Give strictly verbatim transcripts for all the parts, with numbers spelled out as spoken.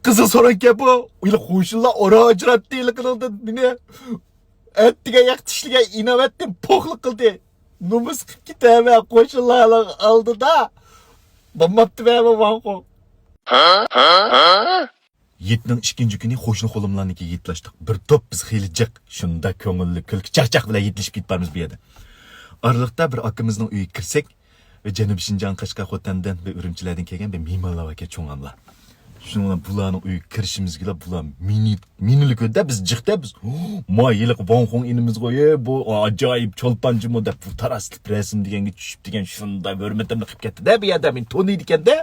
قىزىل سورۇنكەن بۇ. ھېلىقى قوشنىلار ئورا ئاجراتتى ھېلىقىنىڭدىن مېنى. ئەتىگەن ياق تىشلىگەن ئىناۋەتتىن پوخلۇق قىلدى. نومۇس قىلىپ كېتەمەن قوشنىلارنىڭ ئالدىدا. بولماپتىمەن بۇ ۋاڭخۇڭ. ھېيتنىڭ ئىككىنچى كۈنى قوشنا خولۇملارنىڭكىگە ھېيتلاشتۇق. بىر توپ بىز خېلى جىق، شۇنداق كۆڭۈللۈك كۈلكە چاقچاق بىلەن ھېيتلىشىپ كېتىپ بارىمىز بۇ يەردە. ئارىلىقتا بىر ئاكىمىزنىڭ ئۆيىگە كىرسەك، بىر جەنۇبىي شىنجاڭ، قەشقەر، خوتەندىن، بىر ئۈرۈمچىلەردىن كەلگەن بىر مېھمانلار باركەن، چوڭ ئامىللار. شۇنىڭ بىلەن بۇلارنىڭ ئۆيىگە كىرىشىمىزگىلا بۇلار مېنى، مېنىلا كۆردى، بىز جىق دە، بىز، ما ھېلىقى ۋاڭ خۇڭ ئىنىمىزغۇ، ئە، بۇ ئاجايىپ چولپانچىمۇ دەپ، بۇ تاراسلىق رەسىم دېگەنگە چۈشۈپ دېگەن، شۇنداق ھۆرمىتىمنى قىلىپ كەتتى دە، بۇ يەردە مېنى تونۇيدىكەن دە.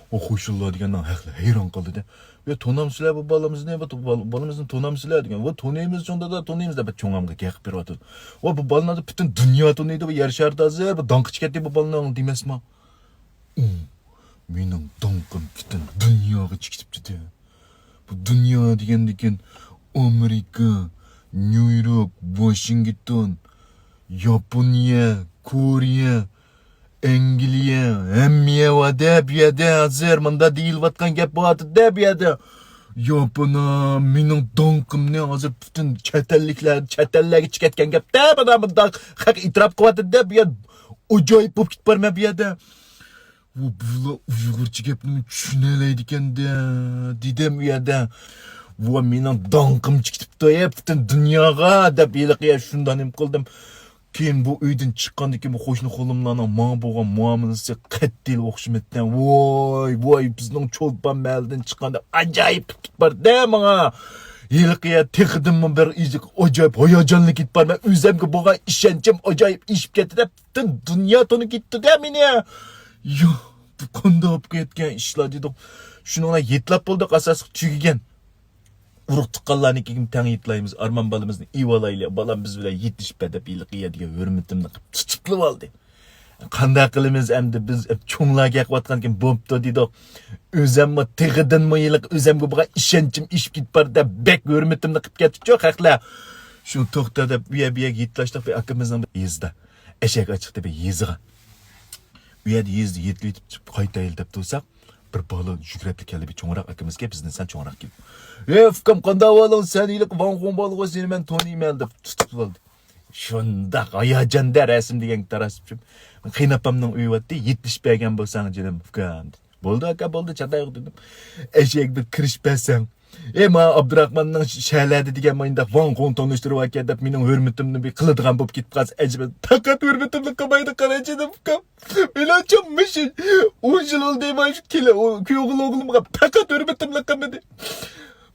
ئۇ قوشنىلار دېگەننىڭ ھەقلى ھەيران قالدى دە. يا، تونامسىلەر بۇ بالىمىزنى، بۇ بال-، بالىمىزنى تونامسىلەر دېگەن. ۋە، تونۇيمىز چوڭ دادا، تونۇيمىز دەپ، چوڭامغا گەپ بېرىۋاتىدۇ. ۋە، بۇ بالىنى پۈتۈن دۇنيا تونۇيدۇ، بۇ يەر شارىدا ھازىر، بۇ داڭقى چىقىتتى بۇ بالىنىڭ دېمەسمۇ. ئۇ، مېنىڭ داڭقىم پۈتۈن دۇنياغا چىقىپتىدى. بۇ دۇنيا دېگەندىكىن ئامېرىكا، نيۇ يورك، ۋاشىنگتون، ياپونىيە، كورېيە، ئەنگلىيە، ھەممە يەر بار-دە بۇ يەردە ھازىر. مۇندا دېيىلىۋاتقان گەپ بولۇۋاتىدۇ-دە بۇ يەردە. ياپونا، مېنىڭ داڭقىمنى ھازىر پۈتۈن چەت ئەللىكلەر، چەت ئەللەرگە چىقىۋەتكەن گەپ-دە، مانا مۇنداق خەق ئېتىراپ قىلىۋاتىدۇ-دە بۇ يەردە. ئاجايىپ بولۇپ كېتىپ بارىمەن بۇ يەردە. ۋۇ، بۇلار ئۇيغۇرچە گەپنىمۇ چۈشىنەلەيدىكەن-دە، دېدىم ئۇ يەردە. ۋۇ، مېنىڭ داڭقىم چىقىپتۇ، ئە، پۈتۈن دۇنياغا، دەپ ھېلىقى يەر شۇنداق نېمە قىلدىم. كېيىن بۇ ئۆيدىن چىققاندىن كېيىن بۇ قوشنا خولۇملارنىڭ ماڭا بولغان مۇئامىلىسى قەتئىيلا ئوخشىمىدى. ۋاي، ۋاي، بىزنىڭ چولپان مەھەللىدىن چىققان دەپ ئاجايىپ قىلىپ كېتىپ بارىدۇ ماڭا. ھېلىقى يەر تېخىدىنمۇ بىر ئىزىق ئاجايىپ ھاياجانلىنىپ كېتىپ بارىمەن. ئۆزەمگە بولغان ئىشەنچىم ئاجايىپ ئېشىپ كەتتى دەپ پۈتۈن دۇنيا تونۇپ كېتىپتۇ-دە مېنى. يا، بۇ قانداق بولۇپ كەتكەن ئىشلار دېدۇق. شۇنىڭ بىلەن ھېيتلاپ بولدۇق، ئاساسلىق تۈگىگەن. ئۇرۇق تۇغقانلارنىڭكىگىمۇ تەڭ ھېيتلايمىز. ئارمان بالىمىزنى ئېلىۋالايلى، بالام بىز بىلەن ھېيتلىشىپ بەر دەپ ھېلىقى يەردىكى ھۆرمىتىمنى قىلىپ تۇتۇپلا ئالدى. قانداق قىلىمىز ئەمدى بىز، چوڭلار گەپ قىلىۋاتقانكىن بوپتۇ دېدۇق. ئۆزەممۇ تېخىدىنمۇ ھېلىقى ئۆزەمگە بولغان ئىشەنچىم ئېشىپ كېتىپ بار دەپ بەك ھۆرمىتىمنى قىلىپ كەتتىچۇ خەقلەر. شۇ توختا دەپ ئۇ يەر بۇ يەرگە ھېيتلاشتۇق بىر ئاكىمىزنىڭ بىر يېزىدا. ئەشەك ئاچىقتى بىر يېزىغا. ئۇ يەردە يېزىدا ھېيتلىۋېتىپ چىقىپ قايتايلى دەپ تۇرساق، بىر بالا يۈگۈرۈپلا كەلدى، بىر چوڭراق ئاكىمىزكەن، بىزدىن سەل چوڭراق كېلىپ. ئەي ئۇكام، قانداق ئەھۋالىڭ؟ سەن ھېلىقى ۋاڭ خۇڭ بالىغۇ، سېنى مەن تونۇيمەن دەپ تۇتۇپ ئالدى. شۇنداق ھاياجاندا رەسىم دېگەنگە تاراسىپ، قېيىنئاپامنىڭ ئۆيى بارتتى، ھېيتلىشىپ بەرگەن بولساڭ جېنىم ئۇكام. بولدى ئاكا، بولدى، چاتايوق دېدىم. ئەشەگە بىر كىرىشىپ بەرسەڭ. ئەي، ماڭا ئابدۇراخماننىڭ شەھەرلەردە دېگەن مۇنداق ۋاڭ خۇڭ تونۇشتۇرۇۋەتكەن دەپ مېنىڭ ھۆرمىتىمنى بىر قىلىدىغان بولۇپ كېتىپ قالسا ئەجەب. پەقەت ھۆرمىتىمنى قىلمايدۇ، قارا جېنىم ئۇكام. مېنىڭچە مۇشۇ ئون يىل بولدى مانا شۇ كېلە-، ئۇ كۈيئوغۇل ئوغلۇمغا پەقەت ھۆرمىتىمنى قىلمىدى.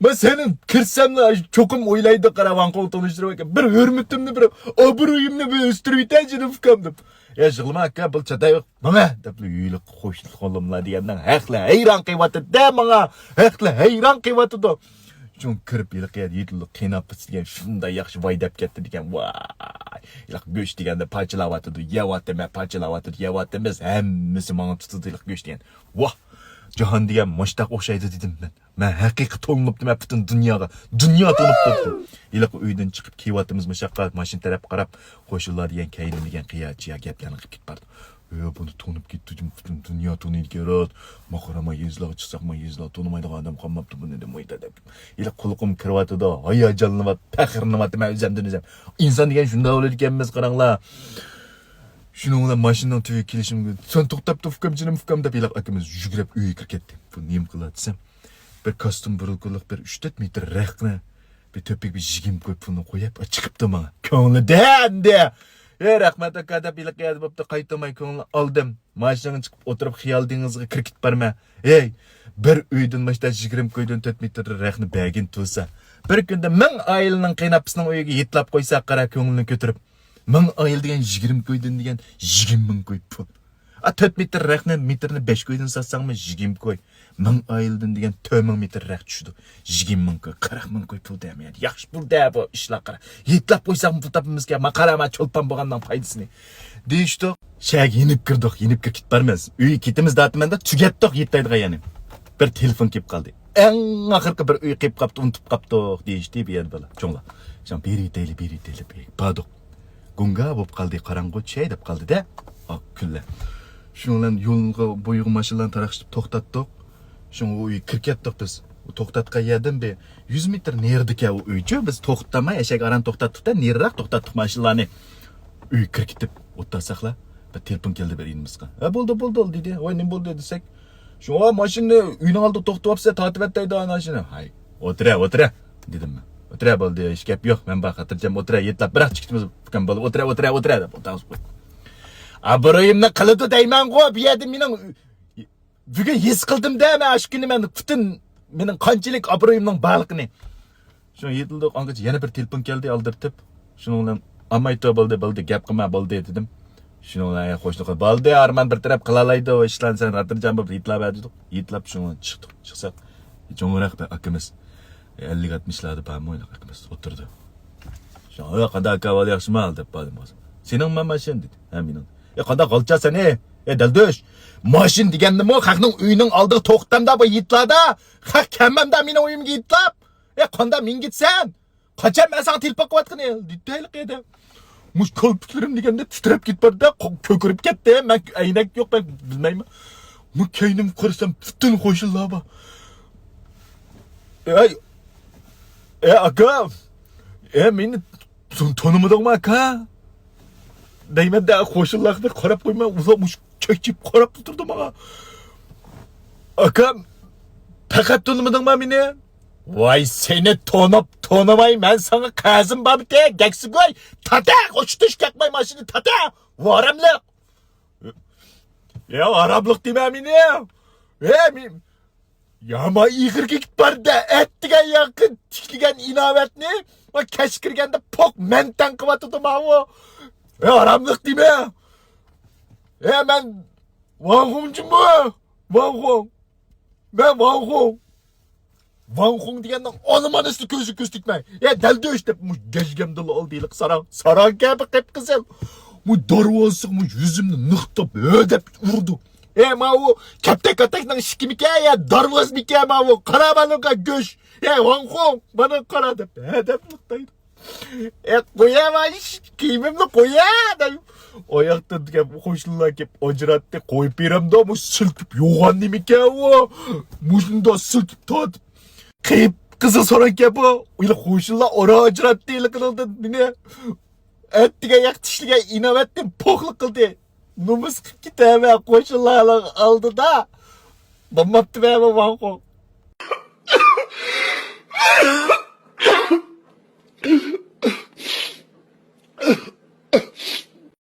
مەن سېنى كىرسەملا چوقۇم ئويلايدۇ، قارا، ۋاڭ خۇڭ تونۇشتۇرۇۋەتكەن. بىر ھۆرمىتىمنى، بىر ئابرۇيۇمنى بىر ئۆستۈرۈۋېتەي جېنىم ئۇكام دەپ. يا يىغلىما ئاكا، بۇ چاتايوق ماڭا دەپلا ھېلىقى قوشنا خولۇملار دېگەننىڭ ھەقلى ھەيران قېلىۋاتىدۇ-دە ماڭا. ھەقلى ھەيران قېلىۋاتىدۇ. شۇڭا كىرىپ ھېلىقى يەردە ھېيتلىق قېيىنئاپىسى دېگەن شۇنداق ياخشى ۋاي دەپ كەتتى دېگەن. ۋاي، ھېلىقى گۆش دېگەندە پارچىلاۋاتىدۇ، يەۋاتىمەن، پارچىلاۋاتىدۇ، يەۋاتىمىز، ھەممىسى ماڭا تۇتىدۇ ھېلىقى گۆش دېگەن. ۋاھ، جاھان دېگەن مۇشتاق ئوخشايدۇ دېدىم مەن. مەن ھەقىقىي تونۇلۇپتىمەن پۈتۈن دۇنياغا. دۇنيا تونۇپ تۇرۇپتۇ. ھېلىقى ئۆيدىن چىقىپ كېلىۋاتىمىز مۇشاققا، ماشىنا تەرەپ قاراپ، قوشنىلار دېگەن كەينىم دېگەن قىيا چىيا گەپلەرنى قىلىپ كېتىپ بارىدۇ. ئۆ، بۇنى تونۇپ كەتتى، پۈتۈن دۇنيا تونۇيدىكەن راست. ما قارا، ما يېزىلارغا چىقساق، ما يېزىلار تونۇمايدىغان ئادەم قالماپتۇ بۇنى دەپ ئويلايدۇ. ھېلىقى قۇلىقىم كىرىۋاتىدۇ، ھاياجانلىنىپ، پەخىرلىنىۋاتىمەن ئۆزۈمدىن ئۆزۈم. ئىنسان دېگەن شۇنداق بولىدىكەنمىز، قاراڭلار. شۇنىڭ بىلەن ماشىنىنىڭ تۈۋىگە كېلىشىمگە، سەن توختاپتۇر ئۇكام، جېنىم ئۇكام دەپ ھېلىقى ئاكىمىز يۈگۈرۈپ ئۆيگە كىرىپ كەتتى. بۇ نېمە قىلىۋاتىسەن؟ بىر كاستيۇم بۇرۇلكىلىق بىر ئۈچ تۆت مېتىر رەختنى، بىر تۆپىگە بىر يىگىرمە كوي پۇلنى قويۇپ چىقىپتۇ ماڭا. كۆڭلىدە ئەمدى. ئەي رەھمەت ئاكا دەپ ھېلىقى يەردە بوپتۇ، قايتۇرماي كۆڭلىنى ئالدىم. ماشىنىغا چىقىپ ئولتۇرۇپ خىيال دېڭىزىغا كىرىپ كېتىپ بارىمەن. ھەي، بىر ئۆيدىن مۇشۇنداق يىگىرمە كويدىن تۆت مېتىر رەخنە بەرگىن تۇرسا، بىر كۈندە مىڭ ئائىلىنىڭ قېيىنئاپىسىنىڭ ئۆيىگە ھېيتلاپ قويسا، قارا كۆڭلىنى كۆتۈرۈپ. مىڭ ئائىلە دېگەن يىگىرمە كويدىن دېگەن يىگىرمە مىڭ كوي پۇل. ئا، تۆت مېتىر رەخنە مېتىرنى بەش كويدىن ساتساڭمۇ يىگىرمە كوي. مىڭ ئائىلىدىن دېگەن تۆت مىڭ مېتىر رەخ چۈشىدۇ. يىگىرمە مىڭ كوي، قىرىق مىڭ كوي پۇل دەمەيدۇ. ياخشى پۇل دە بۇ ئىشلار قارا. ھېيتلاپ قويساقمۇ پۇل تاپىمىزكەن. ما قارا، ما چولپان بولغاننىڭ پايدىسىنى. دېيىشتۇق. شەھەرگە يېنىپ كىردۇق. يېنىپ كىرىپ كېتىپ بارىمىز. ئۆيگە كېتىمىز دەۋاتىمەن-دە، تۈگەتتۇق يېتەيدىغان يەرنى. بىر تېلېفون كېلىپ قالدى. ئەڭ ئاخىرقى بىر ئۆي قېلىپ قاپتۇ، ئۇنتۇپ قاپتۇق دېيىشتى بۇ يەردە بالا. چوڭلار. شۇڭا بېرىۋېتەيلى، بېرىۋېتەيلى. باردۇق. گۇڭگا بولۇپ قالدى، قاراڭغۇ چۈشەي دەپ قالدى-دە. ئاق كۈنلەر. شۇنىڭ بىلەن يولغا بويىغا ماشىنىلارنى تاراقشىتىپ توختاتتۇق. شۇڭا ئۇ ئۆيگە كىرىپ كەتتۇق بىز. توختاتقان يەردىن بىر يۈز مېتىر نېرىدىكەن ئۇ ئۆيچۇ. بىز توختىماي، ئەشەك ئاران توختاتتۇق-دە، نېرىراق توختاتتۇق ماشىنىلارنى. ئۆيگە كىرىپ كېتىپ ئولتۇرساقلا، بىر تېلېفون كەلدى بىر ئىنىمىزغا. ھە، بولدى، بولدى، دېدى. ۋاي، نېمە بولدى دېسەك، شۇڭا ماشىنىنى ئۆينىڭ ئالدىدا توختىتىۋاپسەن، تارتىۋەت دەيدۇ ئانا شۇنى. ھاي، ئولتۇرە، ئولتۇرە، دېدىم مەن. ئولتۇرە، بولدى، ھېچ گەپ يوق، مەن بار، خاتىرجەم ئولتۇرە، يېتىلەپ بىراق چىقىمىز ئۇكام، بولدى، ئولتۇرە، ئولتۇرە، ئولتۇرە، دەپ ئولتۇرغۇزۇپ قويدۇم. ئابرۇيۇمنى قىلىدۇ دەيمەنغۇ، بۇ يەردە مېنىڭ بۈگۈن ھېس قىلدىم-دە، مەن ئاشۇ كۈنى مەن پۈتۈن مېنىڭ قانچىلىك ئابرۇيۇمنىڭ بارلىقىنى. شۇ يېتىلدۇق، ئاڭغىچە يەنە بىر تېلېفون كەلدى، ئالدىرىتىپ. شۇنىڭ بىلەن ئالمايتتۇ، بولدى، بولدى، گەپ قىلما، بولدى، دېدىم. شۇنىڭ بىلەن قوشنا قىلىپ، بولدى، ئارمان بىر تەرەپ قىلالايدۇ، ئىشلارنى سەن خاتىرجەم بولۇپ يېتىلىۋەر، دېدۇق. يېتىلىپ شۇنىڭ بىلەن چىقتۇق. چىقساق، چوڭراق بىر ئاكىمىز، ئەللىك ئاتمىشلاردا بارمۇ، ھېلىقى ئاكىمىز ئولتۇرىدۇ. شۇڭا، «ئەي، قانداق ئەھۋال، ياخشىمۇ؟» دەپ باردىم. «سېنىڭمۇ ماشىنا؟» دېدى. «ھە، مېنىڭ.» «ئەي، قانداق غالچا سەن، ئەي، ئەي، دەلدۈش؟ ماشىنا دېگەننىمۇ خەقنىڭ ئۆيىنىڭ ئالدىغا توختامدا بۇ يىتلاردا، خەق كەلمەمدا مېنىڭ ئۆيۈمگە يىتلاپ، ئەي، قانداق مىنگىتسەن؟ قاچان مەن ساڭا تېلېفون قىلىۋاتقىنى؟» دېدى ھېلىقى ھەدە. مۇشۇ كالپۇكلىرىم دېگەندە تىترەپ كېتىپ باردا، قو-، كۆكىرىپ كەتتى. مەن ئەينەك يوق، مەن بىلمەيمەن. مۇ كەينىمگە قارىسام، پۈتۈن قوشنىلار بار. «ئەي، ئەي، ئاكا، ئەي، مېنى تون-، تونۇمىدىڭمۇ، ئاكا؟» دەيمەن-دە، قوشنىلارغا بىر قاراپ قويماي، ئۇلار مۇشۇ چەكچىيىپ قاراپلا تۇرىدۇ ماڭا. «ئاكا، پەقەت تونۇمىدىڭمۇ مېنى؟» «ۋاي، سېنى تونۇپ، تونۇماي، مەن ساڭا قەرزىم بارمىتى، گەكسىگوي؟ تاتە، ئوچۇتۇش كەقمەي ماشىنىنى تاتە، ۋاراملىق.» «يا، ۋاراملىق دېمە مېنى. ھە، مېنى.» يامان ئېغىر كېتىپ باردا، ئەتىگەن ياقى تىكلىگەن ئىناۋەتنى، ۋە كەچ كىرگەندە پوق مەنتەن قىلىۋاتىدۇ ماۋۇ. ھە، ۋاراملىق دېمە. ھە، مەن ۋاڭخۇڭ جۇمۇ. ۋاڭخۇڭ. مەن ۋاڭخۇڭ. ۋاڭخۇڭ دېگەننىڭ ئانا-مانىسىنى كۆزى كۆز تىكمەي. يا، دەلدۈش دەپ، مۇ گەجگەمدىلا ئالدى ھېلىقى ساراڭ. ساراڭ كەبى قىپقىزىل. مۇ دارۋازىسىغا مۇ يۈزۈمنى نىقتاپ، ھۆ دەپ ئۇرىدۇ. ئەي، ماۋۇ كەپتەك-كەپتەكنىڭ ئىشىكىمىكەن يا دارۋازىمىكەن ماۋۇ؟ قارا مانىڭغا گۆش. ئەي، ۋاڭخۇڭ، مانا قارا دەپ، ھە دەپ نىقتايدۇ. ئەي، قويە، مانا كىيىمىمنى قويە دەپ. ئاياقتىن دېگەن قوشنىلار كېلىپ ئاجراتتى، قويۇپ بېرەمدۇ، مۇ سىلكىپ يوغان نېمىكەن ئۇ؟ مۇشۇنداق سىلكىپ تارتىپ. قىپقىزىل ساراڭكەن بۇ. ھېلىقى قوشنىلار ئارا ئاجراتتى ھېلىقىنىڭدىن مېنى. ئەتىگەن ياق تىكلىگەن ئىناۋەتتىن پوخلۇق قىلدى. نومۇس قىلىپ كېتەمەن قوشنىلارنىڭ ئالدىدا. بولماپتىمەن بۇ ۋاڭخۇڭ.